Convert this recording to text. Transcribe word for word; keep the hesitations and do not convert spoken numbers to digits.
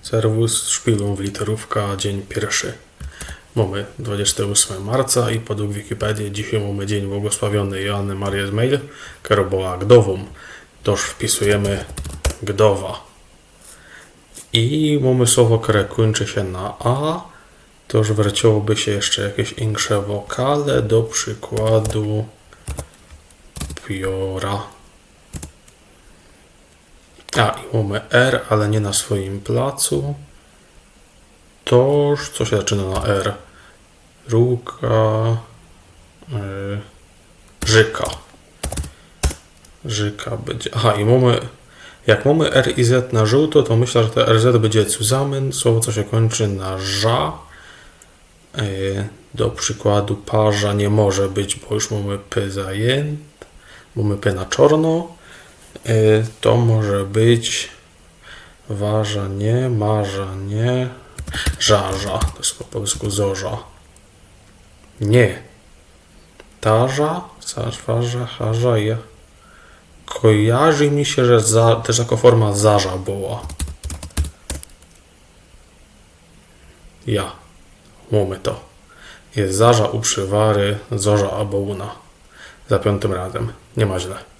Serwus, szpilōm w literōwka, dziyń piyrszy. Mōmy dwadziestego ôsmego marca i podług Wikipedije dzisiej mōmy dziyń błogosławiōnyj Joanny Marie Zmejl, kerŏ była gdowōm. Tōż wpisujymy gdowa. I mōmy słowo, kere kōńczy sie na a, tōż wreciałoby sie jeszcze jakeś insze wokale, do przikładu piora. A, i mōmy r, ale niy na swojim placu. Tōż, co sie zaczyno na r? Ruka. Yy, Rzyka. Rzyka bydzie. Aha, i mōmy, jak mōmy r i z na żōłto, to myślã, że te r z bydzie zusammen. Słowo, co sie kōńczy na ża. Yy, do przikładu parza niy może być, bo już mōmy p zajynt. Mōmy p na czŏrno. Yy, to może być warza, niy, marza, niy. Żarza. To je po polsku zorza. Niy. Tarza, sarwarza, harza, ja. Kojarzi mi sie, że za, tyż jako forma zarza była. Ja. Mōmy to. Je zarza u przywary, zorza abo ôna. Za piōntym razym. Niy ma źle.